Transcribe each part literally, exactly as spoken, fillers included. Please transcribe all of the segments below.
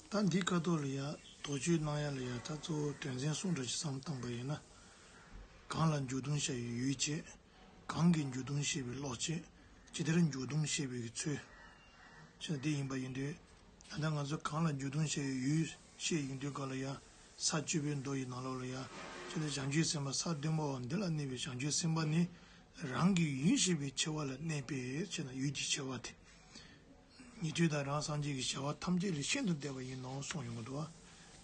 ད་འདི་ཁ་ཐོག་ལ་ཡ་དོགས་གཅོད་གནང་ཡ་ལ་ཡ་ད་གཙོ་བོ་དོན་ཚན་གསུམ་འདྲ་ཞིག་བསམ་བཏང་པ་ཡིན་ན། གང་ལ་འཇུག་ལྡོག་བྱ་བའི་ཡུལ་བྱེད། གང་གིས་འཇུག་ལྡོག་བྱེད་པའི་བློ་བྱེད། ཇི་ལྟར་འཇུག་ལྡོག་བྱེད་པའི་ཚུལ། ཅེས་དེ་ཡིན་པ་ཡིན་དུས། ད་ལྟ་ང་ཚོ་གང་ལ་འཇུག་ལྡོག་བྱ་བའི་ཡུལ་བཤད་ཡོང་དུས་སྐབས་ལ་ཡ། ས་བཅུ་པའི་མདོ་ཡི་ནང་ལོགས་ལ་ཡ། ཅེས་བྱང་ཆུབ་སེམས་དཔའ་ས་བདུན་པའོ་འདི་ལ་གནས་པའི་བྱང་ཆུབ་སེམས་དཔའ་ནི། རང་གི་ཡུལ་ཤེས་པའི་ཆེ་བ་ལ་གནས་པས་ཅེ་ན་ཡུལ་གྱི་ཆེ་བ་སྟེ། ཉན་ཐོས་དང་རང་སངས་རྒྱས་ཀྱི་བྱ་བ་ཐམས་ཅད་ལས་ཤིན་ཏུ་འདས་པ་ཡིན་ནོ་གསུངས་ཡོང་གི་འདུག་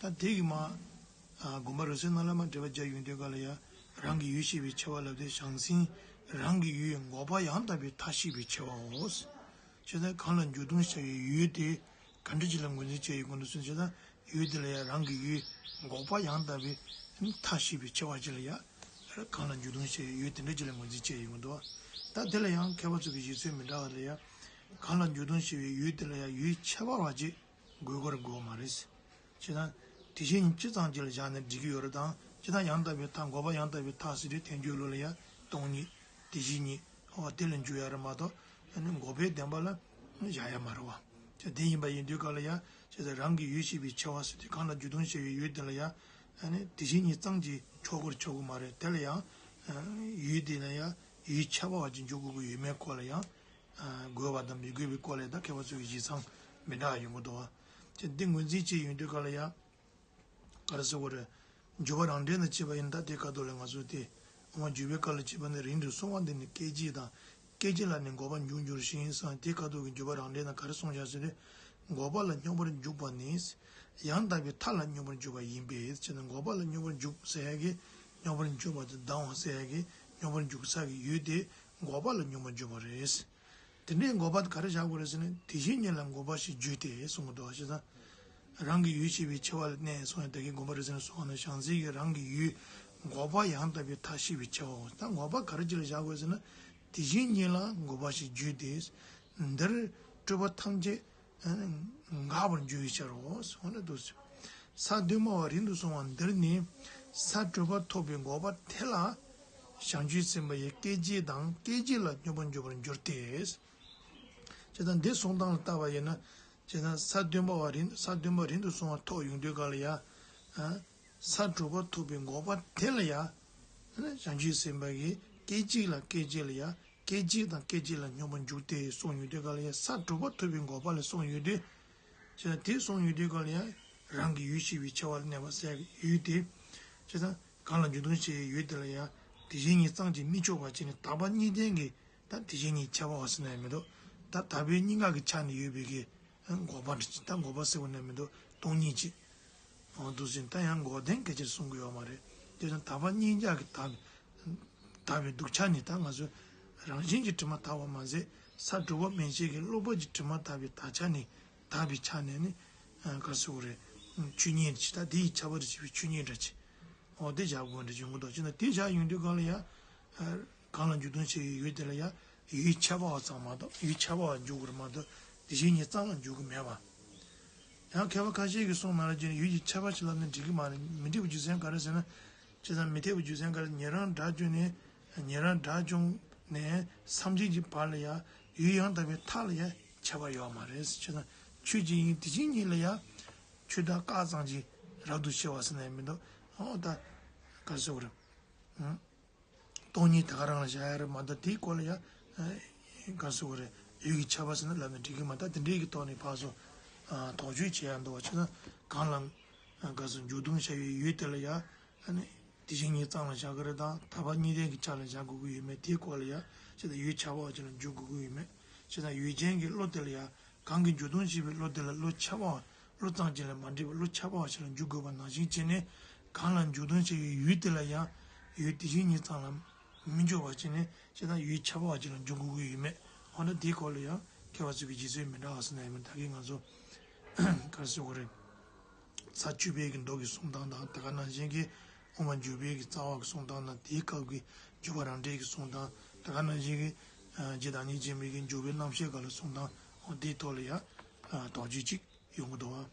བ། ད་དེ་གི་མ། ཨ་དགོངས་པ་རབ་གསལ་ནང་ལ་མ་འགྲེལ་པ་བརྒྱབ་ཡོང་དུས་སྐབས་ལ་ཡ། རང་གི་ཡུལ་ཤེས་པའི་ཆེ་བ་ལབ་དེ་བྱང་སེམས་རང་གི་ཡུལ་འགོག་པ་ཡང་དག་པའི་མཐའ་ཤེས་པའི་ཆེ་བའོ། བྱས་ཙང་གང་ལ་འཇུག་ལྡོག་བྱ་བའི་ཡུལ་དེ་ག་འདྲ་ཅིག་ལ་ངོས་འཛིན་བྱས་ཡོང་གི་འདུག་ཟེར་བྱས་ཙང་ཡུལ་དེ་ལ་ཡ་རང་གི་ཡུལ་འགོག་པ་ཡང་དག་པའི་མཐའ་ཤེས་པའི་ཆེ་བ་ཅིག་ལ་ཡ། གང་ལ་འཇུག་ལྡོག་བྱ་བའི་ཡུལ་དེ་འདྲ་ཅིག་ལ་ངོས་འཛིན་བྱས་ཡོང་གི་འདུག་ད་དེ་ལ་ཡང་མཁས་པ་ཚོ་གི་བཞེད་ཚུལ་མི་འདྲ་བ་ལ་ཡ། གང་ལ་འཇུག་ལྡོག་བྱ་བའི་ཡུལ་དེ་ལ་ཡ་ཡུལ་ཁྱད་པར་བ་ཅིག་དགོས་པར་དགོས་མ་རེད། བྱས་ཙང་། དེ་བཞིན་ཉིད་སྤྱི་ཙམ་ཅིག་ལ་བཞག་ནས་འགྲིག་གི་ཡོད་རེད་དང་སྤྱི་དང་ཡང་དག་པའི་མཐའ་འགོག་པ་ཡང་དག་པའི་མཐའ་ཟེར་དུས་ཐལ་འགྱུར་ལུགས་ལ་ཡང་སྟོང་ཉིད་དེ་བཞིན་ཉིད་འོ་དེ་ལ་འཇུག་ཡ་རེད་མ་གཏོགས་ཨ་ནི་འགོག་པའི་བདེན་པ་ལ་བཞག་ཡ་མ་རེད་བ། ཅེས་དེ་ཡིན་པ་ཡིན་དུས་ག་ལ་ཡང་བྱས་ཙང་རང་གི་ཡུལ་ཤེས་པའི་ཆེ་བ་ཟེར་དུས་གང་ལ་འཇུག་ལྡོག་བྱ་བའི་ཡུལ་དེ་ལ་ཡང་ཨ་ནི་དེ་བཞིན་ཉིད་ཙམ་གྱིས་ཆོག་གི་རེད་ཆོག་གི་མ་རེད་དེ་ལ་ཡང་ཡུལ་དེ་ལ་ཡང་ཡུལ་ཁྱད་པར་བ་ཅིག་འཇུག་དགོས་ཀྱི་ཡོད་མེད་སྐོར་ལ་ཡང་། དགོས་པ་དང་མི་དགོས་པའི་སྐོར་ལས་ད་མཁས་པ་ཚོ་གི་བཞེད་མཚམས་མི་འདྲ་བ་ཡོང་གི་འདུག་བ། ཅེས་འདི་ངོས་འཛིན་བྱས་ཡོང་དུས་ག་ལ་ཡ། ག་རེ་ཟེར་དགོས་རེད། འཇུག་པ་རང་འགྲེལ་ནང་བྱས་པ་ཡིན་ད་དེ་ཁ་ཐོག་ལ་ང་ཚོ་དེ་འོ་མ་འཇུག་པའི་སྐབས་ལ་བྱས་པ་ནི་རིང་དུ་སོང་བ་འདི་ནི་སྐད་ཅིག་དང་སྐད་ཅིག་ལ་ནི་འགོག་པར་འཇུག་འགྱུར་ཞིང་ཟེར་དེ་ཁ་ཐོག་གི་འཇུག་པ་རང་འགྲེལ་ནང་ག་རེ་གསུངས་བཞག་ཟེར་ན། འགོག་པ་ལ་སྙོམས་པར་འཇུག་པ་ནི། ཡང་དག་པའི་མཐའ་ལ་སྙོམས་པར་འཇུག་པ་ཡིན་པས་ཅེ་ན་འགོག་པ་ལ་སྙོམས་པར་འཇུག་ཟེར་ཡ་གི་སྙོམས་པར་འཇུག་པ་དང་ལྡང་བ་ཟེར་ཡ་གི་སྙོམས་པར་འཇུག་ས་གི་ཡུལ་དེ། འགོག་པ་ལ་སྙོམས་པར་འཇུག་པ་རེད། དེ་འདྲའི་འགོག་པ་ག་རེ་བཞག་དགོས་རེད་ཟེར་ན་དེ་བཞིན་ཉིད་ལ་འགོག་པ་ཞེས་བརྗོད་དེ་གསུང་གི་འདུག་བ་ཞེ་ན། རང་གི་ཡུལ་ཤེས་པའི་ཆེ་བ་ལ་གནས་སོང་ཡང་དེ་གའི་དགོངས་པ་རེད་ཟེར་ན་སོང་བ་ན་བྱང་སེམས་ཀྱི་རང་གི་ཡུལ་འགོག་པ་ཡང་དག་པའི་མཐའ་ཤེས་པའི་ཆེ་བའོ། ད་འགོག་པ་ག་རེ་ཅིག་ལ་བཞག་དགོས་ཟེར་ན་དེ་བཞིན་ཉིད་ལ་འགོག་པ་ཞེས་བརྗོད་དེ། འདིར་སྤྲོས་པ་ཐམས་ཅད་འགག་པར་འགྱུར་བའི་ཕྱིར་རོ། འོ་ན་འདུག་ས་དུ་མ་བ་རིང་དུ་སོང་བ་འདིར་ནི་ས་སྤྲོས་པ་ཐོབ་པའི་འགོག་པ་དེ་ལ་བྱང་ཆུབ་སེམས་དཔའ་ཡི་སྐད་ཅིག་དང་སྐད་ཅིག་ལ་སྙོམས་པར་འཇུག་པར་འགྱུར་ཏེ། ཇི་ལྟར་འདི་གསུང་སྟངས་ལ་བལྟ་བ་ཡིན་ན། ཇི་ལྟར་ས་བདུན་པ་བ་རིང་ས་བདུན་པ་རིང་དུ་སོང་བ་ཐོབ་ཡོང་དུས་ག་ལ་ཡ། ས་དྲུག་པ་ཐོབ་པའི་འགོག་པ་དེ་ལ་ཡ། བྱང་ཆུབ་སེམས་དཔའ་གི་སྐད་ཅིག་ལ་སྐད་ཅིག་ལ་ཡ། སྐད་ཅིག་དང་སྐད་ཅིག་ལ་སྙོམས་པར་འཇུག་སྟེ་གསུངས་ཡོད་དུས་ག་ལ་ཡ་ས་དྲུག་པ་ཐོབ་པའི་འགོག་པ་ལ་གསུངས་ཡོད་དུས། ཇི་ལྟར་དེ་གསུངས་ཡོད་དུས་ག་ལ་ཡ། རང་གི་ཡུལ་ཤེས་པའི་ཆེ་བ་ལ་གནས་པ་ཟེར་ཡོད་དེ། ཇི་ལྟར་གང་ལ་འཇུག་ལྡོག་བྱེད་ཡུལ་དེ་ལ་ཡ། དེ་བཞིན་ཉིད་ཙམ་གྱིས་མི་ཆོག་པ་བྱས་ནས་དག་པ་གཉིས་ལྡན་གྱི། ད་དེ་བཞིན་ཉིད་ཁྱབ་པ་ཟེར་ན་ཡང་མི་འདུག་ད་དག་པའི་གཉིས་ཀ་གི་ཆ་ནས་ཡོད་པའི་གི། འགོག་པ་འདྲ་ཅིག་ད་འགོག་པ་ཟེར་བ་ན་མི་འདུག་སྟོང་ཉིད་ཅིག་འོ་འདུག་ཟིན་ད་ཡང་འགོག་བདེན་སྐད་ཆ་གསུང་གི་ཡོད་མ་རེད། དེ་ཡང་དག་པ་གཉིས་ཀ་གི་དག་དག་པའི་འདུག་ཆ་ནས་ད་ང་ཚོ་རང་བཞིན་གྱིས་དྲི་མ་དག་པ་མ་ཟད་ས་དྲུག་པ་མན་ཆད་ཀྱི་སློབ་པ་གྱི་དྲི་མ་དག་པའི་དག་ཆ་ནས་དག་པའི་ཆ་ནས་ནི། ག་ཟེར་དགོས་རེད། ཆོས་ཉིད་ཅིག་ད་དེ་ཡི་ཁྱད་པར་དུ་བྱས་པའི་ཆོས་ཉིད་འདྲ་ཅིག་འོ་དེ་བཞག་དགོས་འདྲ་ཡོང་གི་འདུག་ཅེ་ན་དེ་བཞག་ཡོང་དུས་གང་ལ་ཡ། གང་ལ་འཇུག་ལྡོག་བྱེད་ཡུལ་དེ་ལ་ཡ། ཡུལ་ཁྱད་པར་བ་ཙམ་མ་གཏོགས་ཡུལ་ཁྱད་པར་བ་འཇུག་དགོས་རེད་མ་གཏོགས་དེ་བཞིན་ཉིད་ཙམ་ལ་འཇུག་གི་མེད་པ། ཡང་མཁས་པ་ཁ་ཤས་ཀྱིས་གསུངས་ན་ལ་ཅེ་ན་ཡུལ་གྱི་ཁྱད་པར་ཞིག་ལབ་ན་འགྲིག་གི་མ་རེད། མི་འགྲིག་པའི་རྒྱུ་མཚན་ག་རེ་ཟེར་ན། ཅེ་ན་མི་འཐད་པའི་རྒྱུ་མཚན་ག་རེ་ཉན་རང་དགྲ་བཅོམ་ནས་ཉན་རང་དགྲ་བཅོམ་ནས་སེམས་ཅན་གྱི་བར་ལ་ཡ་ཡུལ་ཡང་དག་པའི་མཐའ་ལ་ཡ་ཁྱད་པར་ཡོད་མ་རེད། ཅེ་ན་ཆོས་ཅིག་ཡིན་དེ་བཞིན་ཉིད་ལ་ཡ། ཆོས་བདག་བཀག་ཙམ་གྱིས་རབ་ཏུ་ཕྱེ་བ་ཟེར་ན་ཡང་མི་འདུག་འོ་ད། ག་ཟེར་དགོས་རེད། སྟོང་ཉིད་དེ་ག་རང་ལ་བཞག་ཡ་རེད་མ་གཏོགས་དེའི་སྐོར་ལ་ཡ། ག་ཟེར་དགོས་རེད། ཡུལ་གྱི་ཁྱད་པར་ཟེར་ན་ལབ་ན་འགྲིག་གི་མ་ད་དེ་འདྲའི་གི་ཐོག་ནས་ཕར་ཚུར། དོགས་གཅོད་བྱེད་ཡ་འདུག་བ་ཅེ་ན། གང་ལ། ག་ཟེར་འཇུག་ལྡོག་བྱ་བའི་ཡུལ་དེ་ལ་ཡ། དེ་བཞིན་ཉིད་ཙམ་ལ་བཞག་གི་རེད་དང་དག་པ་གཉིས་ལྡན་གྱི་ཆ་ལ་བཞག་དགོས་ཀྱི་ཡོད་མེད་དེའི་སྐོར་ལ་ཡ། ཅེ་ན་ཡུལ་ཁྱད་པར་བ་ཅིག་ལ་འཇུག་དགོས་ཀྱི་ཡོད་མེད། ཅེ་ན་ཡུལ་ཅན་གྱི་བློ་དེ་ལ་ཡ། གང་གིས་འཇུག་ལྡོག་བྱེད་པའི་བློ་དེ་ལ་བློ་ཁྱབ་པ། བློ་ཙམ་གཅིག་ལས་མ་འདྲེས་པའི་བློ་ཁྱབ་པ་ཞིག་ལ་འཇུག་དགོས་པ་ནང་བཞིན་བྱས་ནས། གང་ལ་འཇུག་ལྡོག་བྱེད་པའི་ཡུལ་དེ་ལ་ཡང་། ཡུལ་དེ་བཞིན་ཉིད་ཙམ་ལ་མི་འཇོག་པ་བྱས་ནས་བྱས་ན་ཡུལ་ཁྱབ་པ་ཞིག་ལ་འཇུག་དགོས་ཀྱི་ཡོད་མེད། འོ་ན་དེའི་སྐོར་ལ་ཡང་མཁས་པ་ཚོ་གི་རྗེ་བཙུན་མི་འདྲ་བ་ཟེར་ན་ཡང་མིན་ད་གིན་ང་ཚོ། ག་རེ་ཟེར་དགོས་རེད། ས་བཅུ་པའི་གི་མདོ་གི་གསུང་སྟངས་དང་དེ་ག་ནང་བཞིན་གྱི་དབུ་མ་འཇུག་པའི་གི་རྩ་བ་གི་གསུང་སྟངས་དང་དེའི་སྐབས་ཀྱི་འཇུག་པ་རང་འགྲེལ་གྱི་གསུང་སྟངས་དེ་ག་ནང་བཞིན་གྱི། རྗེ་བདག་ཉིད་ཆེན་པོའི་གི་འཇུག་པའི་རྣམ་བཤད་སྐབས་ལ་གསུང་སྟངས་འོ་དེའི་ཐོག་ལ་ཡང་། དོགས་གཅོད་ཅིག་ཡོང་གི་འདུག་བ།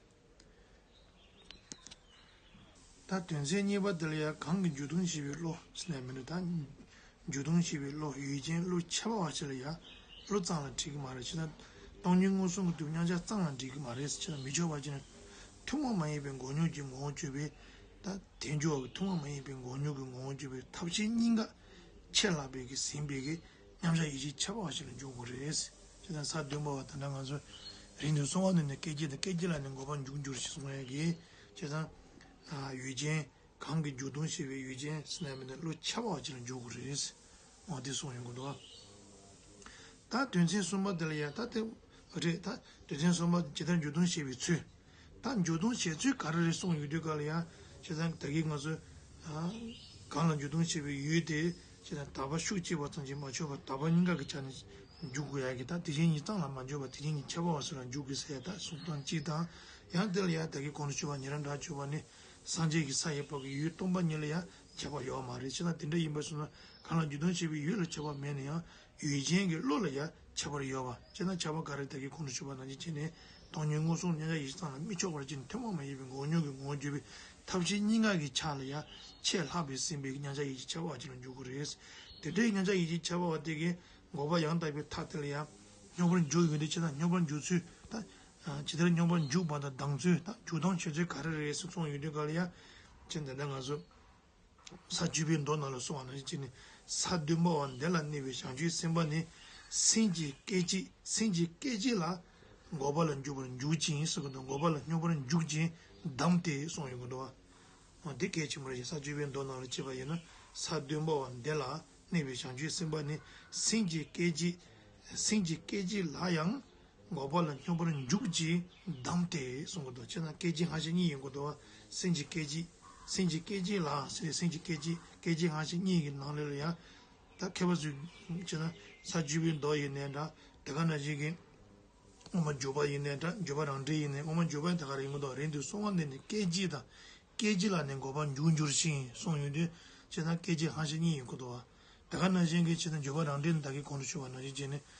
ད་དོན་ཚན་གཉིས་པ་དེ་ལ་ཡང་གང་གིས་འཇུག་ལྡོག་བྱེད་པའི་བློ་ཟེར་ནས་མི་འདུག་ད། འཇུག་ལྡོག་བྱེད་པའི་བློ་ཡུལ་ཅན་བློ་ཁྱབ་པ་བ་ཞིག་ལ་ཡང་བློ་ཙམ་ལ་འགྲིག་གི་མ་རེད་ཅེ་ན། སྟོང་ཉིད་མངོན་སུམ་གྱི་སྟོབས་མཉམ་གཞག་ཙམ་ལ་འགྲིག་གི་མ་རེད་ཅེ་ན་མི་ཆོག་པ་ཅེ་ན། ཐུན་མོང་མ་ཡིན་པའི་འགོག་སྙོམས་ཀྱི་ངོ་བོ་བརྗོད་པའི། ད་དལ་འབྱོར་བ་གི་ཐུན་མོང་མ་ཡིན་པའི་འགོག་སྙོམས་ཀྱི་ངོ་བོ་བརྗོད་པའི་ཐབས་ཤེས་གཉིས་ཀ་ཆེས་ལྷག་པའི་གི་ཟིན་པའི་གི་མཉམ་བཞག་ཡིད་བྱེད་ཁྱད་པར་བ་ཞིག་ལ་འཇོག་དགོས་རེད། བྱས་ཙང་ས་བདུན་པ་བ་ད་ལྟ་ང་ཚོ་རིང་དུ་སོང་བ་ནས་ནི་སྐད་ཅིག་དང་སྐད་ཅིག་ལ་ནི་འགོག་པར་འཇུག་འགྱུར་ཞེས་གསུངས་ཡ་གི། བྱས་ཙང་ཡུལ་ཅན། གང་གི་འཇུག་ལྡོག་ཤེས་པའི་ཡུལ་ཅན་ཟེར་ན་མིན་ན་བློ་ཁྱད་པར་བ་ཅིག་ལ་འཇོག་དགོས་རེད། འོ་དེ་གསུངས་ཡོང་གི་འདུག་ད་དོན་ཚན་གསུམ་པ་དེ་ལ་ཡང་ད་དེ་རེད། ད་དོན་ཚན་གསུམ་པ་ཇི་ལྟར་འཇུག་ལྡོག་ཤེས་པའི་ཚུལ། ད་འཇུག་ལྡོག་བྱེད་ཚུལ་ག་རེ་རེད་གསུངས་ཡོང་དུས་ག་ལ་ཡང་བྱས་ཙང་ད་གིན་ང་ཚོས་གང་ལ་འཇུག་ལྡོག་ཤེས་པའི་ཡུལ་དེ་བྱས་ཙང་དག་པ་ཤུགས་གཅིག་པ་ཙམ་གྱིས་མ་ཆོག་པར་དག་པ་གཉིས་ཀ་གི་ཆ་ནས་འཇུག་དགོས་ཡ་གི། ད་དེ་བཞིན་ཉིད་ཙམ་ལ་མ་འཇོག་པར་དེ་བཞིན་ཉིད་ཁྱད་པར་བ་སོགས་ལ་འཇུག་དགོས་ཟེར་ཡ་ད་གསུང་སྟངས་གཅིག་དང་། ཡང་དེ་ལ་ཡང་ད་གིན་གོང་དུ་ཞུས་པ་ཉན་རང་སྒྲ་བརྗོད་པ་ནི། སངས་རྒྱས་ཀྱི་ས་ཡི་བར་གྱི་ཡུལ་སྟོང་པ་ཉིད་ལ་ཡང་ཁྱད་པར་ཡོད་མ་རེད། བྱས་ན་དེ་འདྲ་ཡིན་པ་སོང་ན་གང་ལ་འཇུག་ལྡོག་བྱེད་པའི་ཡུལ་ལ་ཁྱད་པར་མེད་ན་ཡང་ཡུལ་ཅན་གྱི་བློ་ལ་ཡང་ཁྱད་པར་ཡོད་པ། བྱས་ན་ཁྱད་པར་ག་རེ། ད་གིན་གོང་དུ་ཞུས་པ་ནང་བཞིན་བྱས་ནས་སྟོང་ཉིད་མངོན་སུམ་མཉམ་གཞག་ཡིད་ཙམ་ལ་མི་ཆོག་པར་བྱས་ནས་ཐུན་མོང་མ་ཡིན་པའི་འགོག་སྙོམས་ཀྱི་ངོ་བོ་བརྗོད་པའི་ཐབས་ཤེས་གཉིས་ཀ་གི་ཆ་ལ་ཡང་ཆེས་ལྷག་པའི་ཟིན་པའི་མཉམ་གཞག་ཡིད་བྱེད་ཁྱད་པར་བ་ཅིག་ལ་འཇོག་དགོས་རེད། དེ་འདྲའི་མཉམ་གཞག་ཡིད་བྱེད་ཁྱད་པར་བ་དེ་གིས་འགོག་པ་ཡང་དག་པའི་མཐའ་དེ་ལ་ཡང་སྙོམས་པར་འཇུག་ཡོང་དུས། བྱས་ན་སྙོམས་པར་འཇུག་ཚུལ་ད། ཇི་ལྟར་སྙོམས་པར་འཇུག་པ་དང་ལྡང་ཚུལ་དང་འཇུག་ལྡོག་བྱེད་ཚུལ་ག་རེ་རེད་ཟེར་གསུངས་ཡོང་དུས་ག་ལ་ཡ། ཅེས་འདི་འདྲ་ང་ཚོ་ས་བཅུ་པའི་མདོ་ནང་ལ་གསུངས་པ་ནང་བཞིན་བྱས་ནས། ས་བདུན་པ་བ་འདི་ལ་གནས་པའི་བྱང་ཆུབ་སེམས་དཔའ་ནི། སེམས་ཀྱི་སྐད་ཅིག་སེམས་ཀྱི་སྐད་ཅིག་ལ་འགོག་པ་ལ་འཇུག་པར་འཇུག་ཅིང་ཟེར་གི་འདུག་འགོག་པ་ལ་སྙོམས་པར་འཇུག་ཅིང་བསྡམས་ཏེ་གསུངས་ཡོང་གི་འདུག་འདི་གལ་ཆེན་པོ་རེད། ས་བཅུ་པའི་མདོ་ནང་ལ་བྱས་པ་ཡིན་ན། ས་བདུན་པ་བ་འདི་ལ་གནས་པའི་བྱང་ཆུབ་སེམས་དཔའ་ནི། སེམས་ཀྱི་སྐད་ཅིག་སེམས་ཀྱི་སྐད་ཅིག་ལ་ཡང་འགོག་པ་ལ་སྙོམས་པར་འཇུག་ཅིང་བསྡམས་ཏེ་གསུངས་གི་འདུག་བྱས་ན་སྐད་ཅིག་ཧ་ཅང་གཉིས་ཡིན་དགོས་འདུག་སེམས་ཀྱི་སྐད་ཅིག་སེམས་ཀྱི་སྐད་ཅིག་ལ་ཟེར། སེམས་ཀྱི་སྐད་ཅིག་སྐད་ཅིག་ཧ་ཅང་གཉིས་ཀྱི་ནང་ལོགས་ལ་ཡང་། ད་མཁས་པ་ཚོས་བྱས་ན་ས་བཅུ་པའི་མདོ་ཡིན་ནའི་འདྲ། དེ་ག་ནང་བཞིན་གྱི་དབུ་མ་འཇུག་པ་ཡིན་ནའི་འདྲ། འཇུག་པ་རང་འགྲེལ་ཡིན་ནའི། དབུ་མ་འཇུག་པ་ཡང་དེ་ག་རེ་ཡིན་གྱི་འདུག་རིང་དུ་སོང་བ་འདི་ནི་སྐད་ཅིག་དང་། སྐད་ཅིག་ལ་ནི་འགོག་པར་འཇུག་འགྱུར་ཞིང་གསུངས་ཡོང་དུས། བྱས་ན་སྐད་ཅིག་ཧ་ཅང་གཉིས་ཡིན་དགོས་འདུག་བ། དེ་ག་ནང་བཞིན་གྱི་བྱས་ན་འཇུག་པ་རང་འགྲེལ་ནི་ད་གིན་གོང་དུ་ཞུས་པ་ནང་བཞིན་བྱས་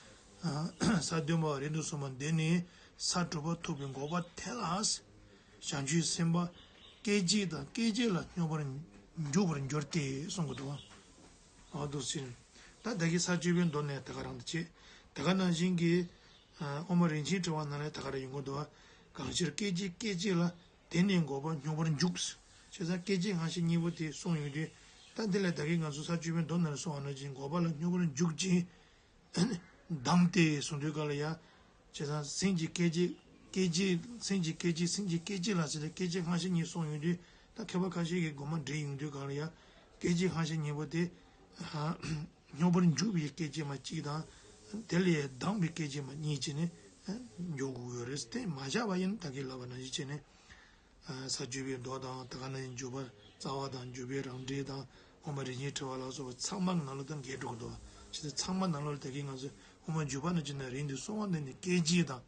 ནས། ས་བདུན་པ་རིང་དུ་སོང་བ་འདི་ནི་ས་དྲུག་པ་ཐོབ་པའི་འགོག་པ་དེ་ལ། བྱང་ཆུབ་སེམས་དཔའ་སྐད་ཅིག་དང་སྐད་ཅིག་ལ་སྙོམས་པར་འཇུག་པར་འགྱུར་ཏེ་གསུངས་དགོས་འདུག་བ། འོ་འདུག་ཟེར། ད་ད་གིན་ས་བཅུ་པའི་མདོ་ནས་དེ་ག་རང་དུ་བྱེད། དེ་ག་ནང་བཞིན་གྱི། ཨ། དབུ་མ་རིན་ཆེན་ཕྲེང་བ་ནང་ལ་དེ་ག་རེ་ཡོང་གི་འདུག་བ། གང་ཕྱིར་སྐད་ཅིག་སྐད་ཅིག་ལ་དེ་ནི་འགོག་པ་སྙོམས་པར་འཇུག་བྱས་ཙང་སྐད་ཅིག་ཧ་ཅང་གཉིས་པོ་དེ་གསུངས་ཡོང་དུས། ད་འདི་ལ་ད་གིན་ང་ཚོ་ས་བཅུ་པའི་མདོ་ནང་ལ་གསུངས་པ་ནང་བཞིན་འགོག་པ་ལ་སྙོམས་པར་འཇུག་ཅིང་བསྡམས་ཏེ་གསུངས་དུས་ག་ལ་ཡ། བྱས་ཙང་སེམས་ཀྱི་སྐད་ཅིག་སྐད་ཅིག་སེམས་ཀྱི་སྐད་ཅིག་སེམས་ཀྱི་སྐད་ཅིག་ལ་ཟེར་ཏེ་སྐད་ཅིག་ཧ་ཅང་གཉིས་གསུངས་ཡོང་དུས། ད་མཁས་པ་ཁ་ཤས་ཀྱིས་དགོངས་པ་འགྲེལ་ཡོང་དུས་ག་ལ་ཡ། སྐད་ཅིག་ཧ་ཅང་གཉིས་པོ་དེ། སྙོམས་པར་འཇུག་པའི་སྐད་ཅིག་མ་གཅིག་དང་། དེ་ལས་བསྡམས་པའི་སྐད་ཅིག་མ་གཉིས་བྱས་ནས་འཇོག་དགོས་ཡོད་རེད། དེ་མ་བཞག་པ་ཡིན་ན་ད་གིན་ལབ་པ་ནང་བཞིན་བྱས་ནས། ས་བཅུ་པའི་མདོ་དང་། དེ་ག་ནང་བཞིན་འཇུག་པ་རྩ་བ་དང་། འཇུག་པའི་རང་འགྲེལ་དང་། དབུ་མ་རིན་ཆེན་ཕྲེང་བ་ལ་སོགས་པ་ཚང་མ་གི་ནང་ལོགས་དང་འགལ་འགྲོ་གི་འདུག་བྱས་ཙང་ཚང་མ་ནང་ལོགས་ལ་ད་གིན་ང་ཚོས་དབུ་མ་འཇུག་པ་ནང་བྱས་ན་རིང་དུ་སོང་བ་འདི་ནི་སྐད་ཅིག་དང་།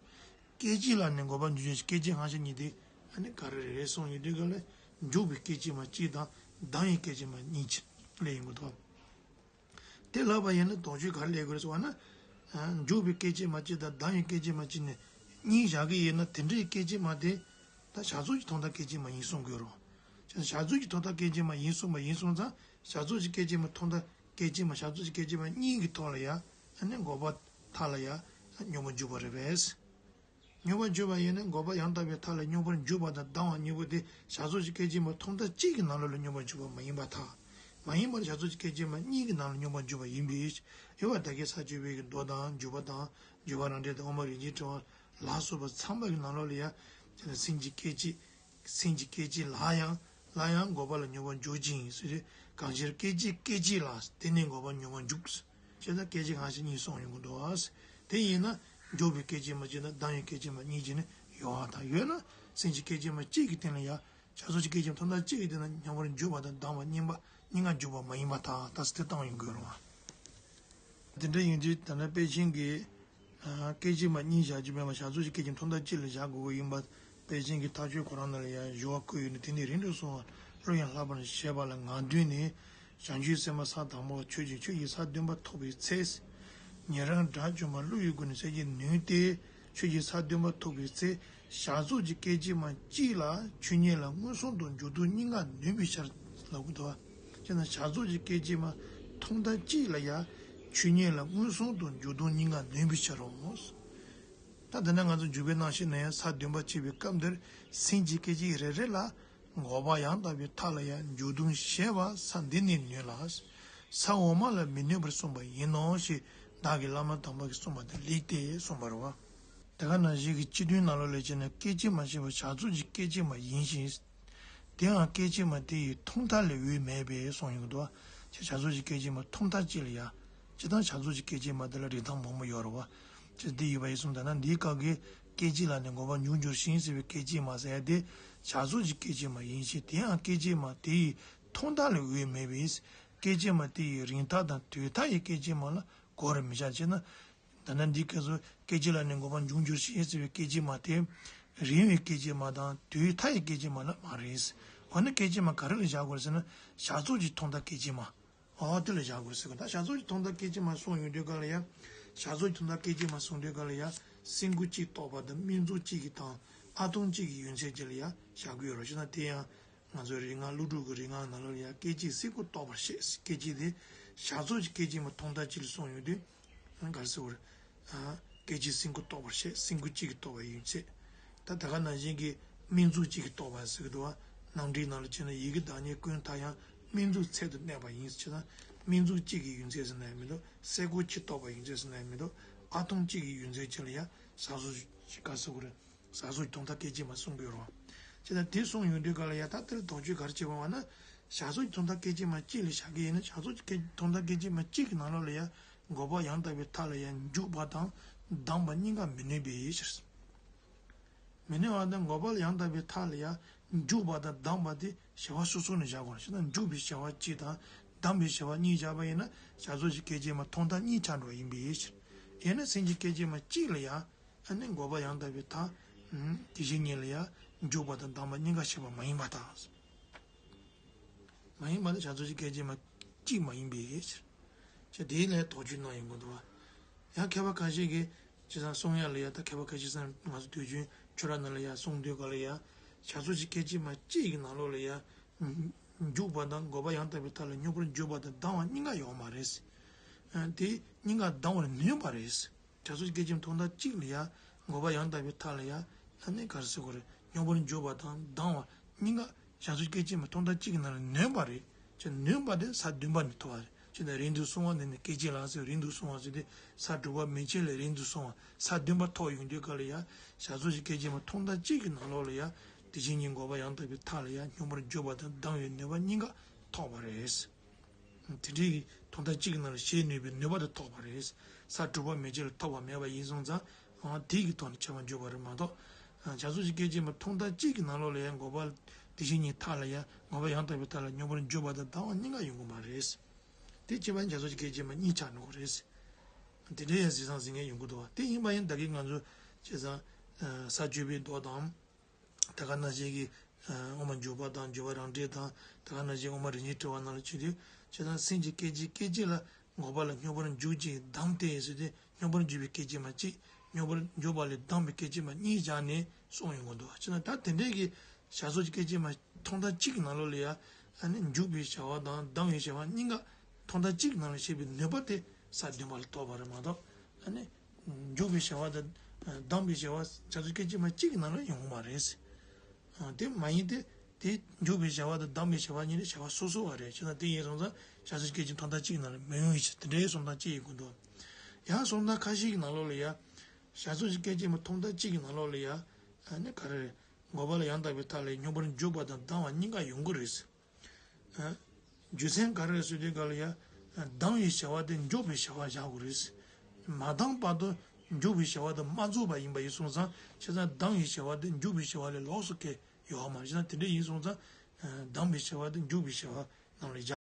སྐད་ཅིག་ལ་ནི་འགོག་པ་འཇུག་ཅིང་། སྐད་ཅིག་ཧ་ཅང་གཉིས་དེ་ཨ་ནི་ག་རེ་རེད་གསུངས་ཡོང་དུས་ག་ལ་འཇུག་པའི་སྐད་ཅིག་མ་གཅིག་དང་བསྡམས་པའི་སྐད་ཅིག་མ་གཉིས་ཅིག་ལས་ཡོང་གི་འདུག་དེ་ལབ་པ་ཡིན་ན་དོགས་གཅོད་ག་རེ་སླེབས་དགོས་རེད་ཟེར་བ་ན། ཨ། འཇུག་པའི་སྐད་ཅིག་མ་གཅིག་དང་བསྡམས་པའི་སྐད་ཅིག་མ་གཅིག་ནས་གཉིས་བཞག་གི་ཡིན་ན། དེ་འདྲའི་སྐད་ཅིག་མ་དེ་ད་བྱ་རྫོགས་ཀྱི་ཐོག་མཐའ་སྐད་ཅིག་མ་ཡིན་གསུང་དགོས་རེད། བྱ་རྫོགས་ཀྱི་ཐོག་མཐའ་སྐད་ཅིག་མ་ཡིན་གསུངས་པ་ཡིན་སོང་ཙང་། བྱ་རྫོགས་ཀྱི་སྐད་ཅིག་མ་ཐོག་མཐའ་སྐད་ཅིག་མ། བྱ་རྫོགས་ཀྱི་སྐད་ཅིག་མ་གཉིས་ཀྱི་ཐོག་ལ་ཡ། ཨ་ནི་འགོག་པ་མཐའ་ལ་ཡ་སྙོམས་པར་འཇུག་པ་རེད་པས། སྙོམས་པར་འཇུག་པ་ཡིན་ན། འགོག་པ་ཡང་དག་པའི་མཐའ་ལ་སྙོམས་པར་འཇུག་པ་དང་བསྡམས་པ་གཉིས་པོ་དེ་བྱ་རྫོགས་ཀྱི་སྐད་ཅིག་མ་ཐོག་མཐའ་གཅིག་གི་ནང་ལོགས་ལ་སྙོམས་པར་འཇུག་པ་མ་ཡིན་པར་ཐལ། མ་ཡིན་པར་བྱ་རྫོགས་ཀྱི་སྐད་ཅིག་མ་གཉིས་ཀྱི་ནང་ལ་སྙོམས་པར་འཇུག་པ་ཡིན་པས། ཡོད་པ་ད་གིན་ས་བཅུ་པའི་གི་མདོ་དང་། འཇུག་པ་དང་། འཇུག་པ་རང་འགྲེལ་དང་། དབུ་མ་རིན་ཆེན་ཕྲེང་བ་ལ་སོགས་པ་ཚང་མ་གི་ནང་ལོགས་ལ་ཡ། དེ་ནས་སེམས་ཀྱི་སྐད་ཅིག་སེམས་ཀྱི་སྐད་ཅིག་ལ་ཡང་། ལ་ཡང་འགོག་པ་ལ་སྙོམས་པར་འཇུག་ཅིང་ཟེར་ཏེ། གང་ཕྱིར་སྐད་ཅིག་སྐད་ཅིག་ལ་དེ་ནི་འགོག་པ་སྙོམས་པར་འཇུག་ཟེར་ན་སྐད་ཅིག་ཧ་ཅང་གཉིས་གསུངས་ཡོང་གི་འདུག་དེ་ཡིན་ན་འཇུག་པའི་སྐད་ཅིག་མ་གཅིག་དང་བསྡམས་པའི་སྐད་ཅིག་མ་གཉིས་བྱས་ནས་ཡོད་པར་ཐལ། ཡོད་ན་སེམས་ཀྱི་སྐད་ཅིག་མ་གཅིག་གི་སྟེང་ལ་ཡ། བྱ་རྫོགས་ཀྱི་སྐད་ཅིག་མ་ཐོག་མཐའ་གཅིག་གི་སྟེང་ན་སྙོམས་པར་འཇུག་པ་དང་བསྡམས་པ་གཉིས་པ་གཉིས་ཀ་འཇུག་པ་མ་ཡིན་པར་ཐལ། ད་ཟེར་དེ་བཏང་ཡོང་དགོས་རེད་བ། དེ་འདྲ་ཡིན་དུས་ད་ལྟ་དཔེ་ཅན་གྱི། ཨ། སྐད་ཅིག་མ་གཉིས་བཞག་རྒྱུ་མེད་པར་བྱ་རྫོགས་ཀྱི་སྐད་ཅིག་ཐོག་མཐའ་གཅིག་ལ་བཞག་དགོས་ཀྱི་ཡིན་པ། དཔེ་ཅན་གྱི་ཐག་ཆོད་ཁོ་རང་ནང་ལ་ཡང་ཞུ་བ་བཀོད་ཡོད་ནི། དེ་ནི་རིང་དུ་སོང་བ་བློ་ཡང་ལྷག་པར་བྱེད་པ་ལ་ངག་འདོན་ནི། བྱང་ཆུབ་སེམས་དཔའ་ས་དང་པོ་ཆོས་ཀྱི་ཆོས་ཀྱི་ས་བདུན་པ་ཐོབ་པའི་ཚེ། ཉན་རང་སྒྲ་བརྗོད་པ་བློ་ཡི་སྒོ་ནས་སད་ཀྱི་ནུས་ཏེ། ཆོས་ཀྱི་ས་བདུན་པ་ཐོབ་པའི་ཚེ། བྱ་རྫོགས་ཀྱི་སྐད་ཅིག་མ་གཅིག་ལ་ཆོས་ཉིད་ལ་མངོན་སུམ་དུ་འཇུག་ལྡོག་གཉིས་ཀ་ནུས་པའི་ཕྱིར་ལབ་ཀྱི་འདུག་བ། བྱས་ན་བྱ་རྫོགས་ཀྱི་སྐད་ཅིག་མ་ཐོག་མཐའ་གཅིག་ལ་ཡང་ཆོས་ཉིད་ལ་མངོན་སུམ་དུ་འཇུག་ལྡོག་གཉིས་ཀ་ནུས་པའི་ཕྱིར་རོ། ད་དེ་ནས་ང་ཚོ་འཇུག་པའི་རྣམ་བཤད་ནང་ཡང་ས་བདུན་པ་བྱེད་པའི་སྐབས་འདིར་སེམས་ཀྱི་སྐད་ཅིག་རེ་རེ་ལ་འགོག་པ་ཡང་དག་པའི་མཐའ་ལ་ཡང་འཇུག་ལྡོག་ཤེས་པ་ས་འདི་ནས་ནོན་ལ། ས་འོག་མ་ལ་མི་གནོད་པར་གསུངས་པ་ཡིན་ནོ་ཞེས་བདག་གི་བླ་མ་དམ་པ་གིས་གསུངས་པ་དེ་ལེགས་ཏེ་གསུངས་པ་རེད་བ། དེ་ག་ནང་བཞིན་གྱི་སྤྱི་དོན་ནང་ལོགས་ལ་བྱས་ན། སྐད་ཅིག་མ་ཞེས་པ་བྱ་རྫོགས་ཀྱི་སྐད་ཅིག་མ་ཡིན་ཞིང་། དེའང་སྐད་ཅིག་མ་དེ་ཡི་ཐོག་མཐའ་ལས་འོས་མེད་པས་གསུངས་ཡོང་གི་འདུག་བ། བྱ་རྫོགས་ཀྱི་སྐད་ཅིག་མ་ཐོག་མཐའ་གཅིག་ལ་ཡ། སྤྱིར་བཏང་བྱ་རྫོགས་ཀྱི་སྐད་ཅིག་མ་དེ་ལ་རིགས་ཐམ་མང་པོ་ཡོད་རེད་བ། ཅེས་འདི་ཡོད་པ་ཡིན་གསུངས། ད་ན་འདིའི་སྐབས་ཀྱི་སྐད་ཅིག་ལ་ནི་འགོག་པ་འབྱུང་འགྱུར་ཞིང་ཟེར་བའི་སྐད་ཅིག་མ་ཟེར་ཡ་དེ་བྱ་རྫོགས་ཀྱི་སྐད་ཅིག་མ་ཡིན་ཞིང་། དེའང་སྐད་ཅིག་མ་དེ་ཡི་ཐོག་མཐའ་ལས་འོས་མེད་པས། སྐད་ཅིག་མ་དེ་ཡི་རིང་མཐའ་དང་དུས་མཐའ་ཡི་སྐད་ཅིག་མ་ལ་གོ་རུ་མི་བྱ། ཅེ་ན། ད་ནི་འདིའི་སྐབས་སུ་སྐད་ཅིག་ལ་ནི་འགོག་པ་འབྱུང་འགྱུར་ཞིང་ཟེར་བའི་སྐད་ཅིག་མ་དེ། རིང་བའི་སྐད་ཅིག་མ་དང་དུས་མཐའ་ཡི་སྐད་ཅིག་མ་ལ་མ་རེད། འོ་ན་སྐད་ཅིག་མ་ག་རེ་ལ་བཞག་དགོས་ཟེར་ན། བྱ་རྫོགས་ཀྱི་ཐོག་མཐའ་སྐད་ཅིག་མ། འོ་དེ་ལ་བཞག་དགོས་ཟེར་གི། ད་བྱ་རྫོགས་ཀྱི་ཐོག་མཐའ་སྐད་ཅིག་མ་གསུངས་ཡོང་དུས་ག་ལ་ཡ། བྱ་རྫོགས་ཀྱི་ཐོག་མཐའ་སྐད་ཅིག་མ་གསུངས་དུས་ག་ལ་ཡ། སེམས་ཁུངས་གཅིག་རྟོགས་པ་དང་སྨིན་མཚུངས་གཅིག་གི་དང་ཨ་སྟོང་གཅིག་གི་ཡུན་ཚད་ཅིག་ལ་ཡ་བཞག་གི་ཡོད་རེད། བྱས་ན་དེ་ཡང་། ང་ཚོའི་རིག་སྔགས་ཀླུ་སྒྲུབ་ཀྱི་རིག་སྔགས་ནང་ལོགས་ལ་ཡང་སྐད་ཅིག་སེམས་ཁུངས་རྟོགས་པར་བཤད། སྐད་ཅིག་དེ་བྱ་རྫོགས་ཀྱི་སྐད་ཅིག་མ་ཐོག་མཐའ་གཅིག་ལ་གསུངས་ཡོང་དུས། ག་རེ་ཟེར་དགོས་རེད། སྐད་ཅིག་སེམས་ཁུངས་རྟོགས་པར་བཤད། སེམས་ཁུངས་གཅིག་གིས་རྟོགས་པའི་ཡུན་ཚད། ད་ད་ག་ནང་བཞིན་གྱི་སྨིན་མཚུངས་གཅིག་གིས་རྟོགས་པ་ཟེར་གྱི་འདུག་བ། ནང་འགྲིག་ནང་ལ་བྱས་ན་ཡི་གེ་བདག་ཉིད་ཀུན་མཐའ་ཡང་། སྨིན་མཚུངས་ཚད་དུ་གནས་པ་ཡིན་ཟེར་ན། སྨིན་མཚུངས་གཅིག་གི་ཡུན་ཚད་ཟེར་ན་ཡང་མི་འདུག་སེམས་ཁུངས་གཅིག་རྟོགས་པའི་ཡུན་ཚད་ཟེར་ན་ཡང་མི་འདུག་ཨ་སྟོང་གཅིག་གི་ཡུན་ཚད་ཅིག་ལ་ཡང་བྱ་རྫོགས་ཀྱི་ག་རེ་ཟེར་དགོས་རེད། བྱ་རྫོགས་ཀྱི་ཐོག་མཐའ་སྐད་ཅིག་མ་གསུང་གི་ཡོད་རེད་བ། བྱས་ཙང་དེ་གསུངས་ཡོང་དུས་ག་ལ་ཡ། ད་དེ་ལ་དོགས་གཅོད་ག་རེ་བྱེད་པ་བ་ན། བྱ་རྫོགས་ཀྱི་ཐོག་མཐའ་སྐད་ཅིག་མ་གཅིག་ལ་བཞག་གི་ཡིན་ན། བྱ་རྫོགས་ཀྱི་སྐད་ཐོག་མཐའ་སྐད་ཅིག་མ་གཅིག་གི་ནང་ལོགས་ལ་ཡ། འགོག་པ་ཡང་དག་པའི་མཐའ་ལ་ཡ་འཇུག་པ་དང་སྡང་བ་གཉིས་ཀ་མི་གནོད་པའི་ཕྱིར། མི་གནོད་པ་དང་འགོག་པ་ཡང་དག་པའི་མཐའ་ལ་ཡ། འཇུག་པ་དང་སྡང་བ་དེ་བྱ་བ་སོ་སོ་ནས་བཞག་དགོས་རེད། བྱས་ན་འཇུག་པའི་བྱ་བ་གཅིག་དང་སྡང་བའི་བྱ་བ་གཉིས་བཞག་པ་ཡིན་ན། བྱ་རྫོགས་ཀྱི་སྐད་ཅིག་མ་ཐོག་མཐའ་གཉིས་ཆགས་འགྲོ་བ་ཡིན་པའི་ཕྱིར། ཡིན་ན་སེམས་ཀྱི་སྐད་ཅིག་མ་གཅིག་ལ་ཡ། ཨ་ནི་འགོག་པ་ཡང་དག་པའི་མཐའ། དེ་བཞིན་ཉིད་ལ་ཡང་འཇུག་པ་དང་སྡང་བ་གཉིས་ཀ་བྱེད་པ་མ་ཡིན་པ་དང་། མ་ཡིན་པ་ནི་བྱ་རྫོགས་ཀྱི་སྐད་ཅིག་མ་གཅིག་མ་ཡིན་པའི་ཕྱིར། དེའི་ལན་དོགས་གཅོད་གནང་ཡོང་གི་འདུག་བ། ཡང་མཁས་པ་ཁ་ཤས་ཀྱིས་བྱས་ཙང་གསུང་ཡ་ལ་ཡ། ད་མཁས་པ་ཁ་ཤས་ཙང་ང་ཚོ་དུས་རྒྱུན་ཆོས་ར་ནང་ལ་ཡ་གསུང་དུས་ག་ལ་ཡ། བྱ་རྫོགས་ཀྱི་སྐད་ཅིག་མ་གཅིག་གི་ནང་ལོགས་ལ་ཡ། འཇུག་པ་དང་འགོག་པ་ཡང་དག་པའི་མཐའ་ལ་སྙོམས་པར་འཇུག་པ་དང་སྡང་བ་གཉིས་ཀ་ཡོད་མ་རེད། དེ་གཉིས་ཀ་སྡང་བར་ནུས་པ་རེད། བྱ་རྫོགས་སྐད་ཅིག་ཐོག་མཐའ་གཅིག་ལ་ཡ། འགོག་པ་ཡང་དག་པའི་མཐའ་ལ་ཡ། ཨ་ནི་ག་རེ་ཟེར་དགོས་རེད། སྙོམས་པར་འཇུག་པ་དང་སྡང་བ་གཉིས་ཀ་བྱ་རྫོགས་སྐད་ཅིག་མ་ཐོག་མཐའ་གཅིག་གི་ནང་ལ་ནུས་པ་རེད། ཅེས་ནུས་པ་དེ་ས་བདུན་པ་ནས་ཐོབ་པ་རེད། ཅེས་ན་རིང་དུ་སོང་བ་འདི་ནི་སྐད་ཅིག་ལ་ཟེར། རིང་དུ་སོང་བ་ཟེར་དུས་ས་དྲུག་པ་མན་ཆད་ལས་རིང་དུ་སོང་བ་ས་བདུན་པ་ཐོབ་ཡོང་དུས་ག་ལ་ཡ། བྱ་རྫོགས་ཀྱི་སྐད་ཅིག་མ་ཐོག་མཐའ་གཅིག་གི་ནང་ལོགས་ལ་ཡ། དེ་བཞིན་ཉིད་འགོག་པ་ཡང་དག་པའི་མཐའ་ལ་ཡ་སྙོམས་པར་འཇུག་པ་དང་སྡང་བའི་ནུས་པ་གཉིས་ཀ་ཐོབ་པ་རེད། དེ་འདྲའི་གི་ཐོག་མཐའ་གཅིག་གི་ནང་ལ་བཞེད་ནུས་པའི་ནུས་པ་དེ་ཐོབ་པ་རེད། ས་དྲུག་པ་མན་ཆད་ལ་ཐོབ་པ་མེད་པ་ཡིན་སོང་ཙང་། ཨང་། དེ་གི་ཐོག་ནས་ཁྱད་པར་འཇུག་པ་རེད་མ་གཏོགས། ཨང་། བྱ་རྫོགས་ཀྱི་སྐད་ཅིག་མ་ཐོག་མཐའ་གཅིག་གི་ནང་ལོགས་ལ་ཡང་འགོག་པ། དེ་བཞིན་ཉིད་མཐའ་ལ་ཡང་འགོག་པ་ཡང་དག་པའི་མཐའ་ལ་སྙོམས་པར་འཇུག་པ་དང་སྡང་བ་གཉིས་ཀ་ཡོང་གི་མ་རེད། དེ་ཁྱད་པར་བྱ་རྫོགས་ཀྱི་སྐད་ཅིག་མ་གཉིས་ཆགས་འགྲོ་གི་རེད། དེ་འདྲའི་ཡང་གཟིགས་སང་གཟིགས་མཁན་ཡོང་གི་འདུག་བ། དེ་ཡིན་པ་ཡིན་ད་གིན་ང་ཚོ་བྱས་ཙང་། ས་བཅུ་པའི་མདོ་དང་། དེ་ག་ནང་བཞིན་གྱི། ཨ། དབུ་མ་འཇུག་པ་དང་འཇུག་པ་རང་འགྲེལ་དང་། དེ་ག་ནང་བཞིན་དབུ་མ་རིགས་གཉིས་དྲིལ་བ་ནང་ལ་བྱེད་དུས། བྱས་ཙང་སེམས་ཀྱི་སྐད་ཅིག་སྐད་ཅིག་ལ་འགོག་པ་ལ་སྙོམས་པར་འཇུག་ཅིང་སྡང་སྟེ་ཟེར་ཏེ། སྙོམས་པར་འཇུག་པའི་སྐད་ཅིག་མ་གཅིག་སྙོམས་པར་འཇུག་པ་ལས་སྡང་བའི་སྐད་ཅིག་མ་གཉིས་བཞག་ནས་གསུངས་ཡོང་གི་འདུག་བ། བྱས་ན་ད་དེ་འདྲའི་གི་བྱ་རྫོགས་ཀྱི་སྐད་ཅིག་མ་ཐོག་མཐའ་གཅིག་གི་ནང་ལོགས་ལ་ཡ། ཨ་ནི་འཇུག་པའི་བྱ་བ་དང་སྡང་བའི་བྱ་བ་གཉིས་ཀ་ཐོག་མཐའ་གཅིག་གི་ནང་ལ་བྱེད་པའི་ནུས་པ་དེ་ས་བདུན་པ་ལ་ཐོབ་པ་རེད་མ་གཏོགས། ཨ་ནི། འཇུག་པའི་བྱ་བ་དང་སྡང་བའི་བྱ་བ་བྱ་རྫོགས་སྐད་ཅིག་མ་གཅིག་གི་ནང་ལ་ཡོང་གི་མ་རེད། ཨ། དེ་མ་ཡིན་ཏེ། དེ་འཇུག་པའི་བྱ་བ་དང་སྡང་བའི་བྱ་བ་གཉིས་ནི་བྱ་བ་སོ་སོ་བ་རེད། བྱས་ཙང་དེ་ཡིན་སོང་ཙང་བྱ་རྫོགས་སྐད་ཅིག་ཐོག་མཐའ་གཅིག་གི་ནང་ལ་མི་ཡོང་ཡིན་ཕྱིར། དེ་འདྲའི་གསུང་སྟངས་གཅིག་ཡིན་དགོས་འདུག་ཡང་གསུང་སྟངས་ཁ་ཤས་ཀྱི་ནང་ལོགས་ལ་ཡ། བྱ་རྫོགས་ཀྱི་སྐད་ཅིག་མ་ཐོག་མཐའ་གཅིག་གི་ནང་ལོགས་ལ་ཡ། ཨ་ནི་ག་རེ་རེད། འགོག་པ་ལ་ཡང་དག་པའི་མཐའ་ལས་སྙོམས་པར་འཇུག་པ་དང་སྡང་བ་གཉིས་ཀ་ཡོང་གི་རེད། ཨ། རྒྱུ་མཚན་ག་རེ་རེད་ཟེར་དུས་ག་ལ་ཡ། སྡང་བའི་བྱ་བ་དེ་འཇུག་པའི་བྱ་བ་བཞག་དགོས་རེད། མ་སྡང་བར་དུ་འཇུག་པའི་བྱ་བ་དེ་མ་རྫོགས་པ་ཡིན་པ་ཡིན་སོང་ཙང་། བྱས་ཙང་སྡང་བའི་བྱ་བ་དེ་འཇུག་པའི་བྱ་བ་ལས་ལོགས་སུ་གང་ཡང་ཡོད་མ་རེད། བྱས་ཙང་དེ་འདྲ་ཡིན་སོང་ཙང་། ཨ། སྡང་བའི་བྱ་བ་དེ་འཇུག་པའི་བྱ་བ་ནང་ལ་བཞག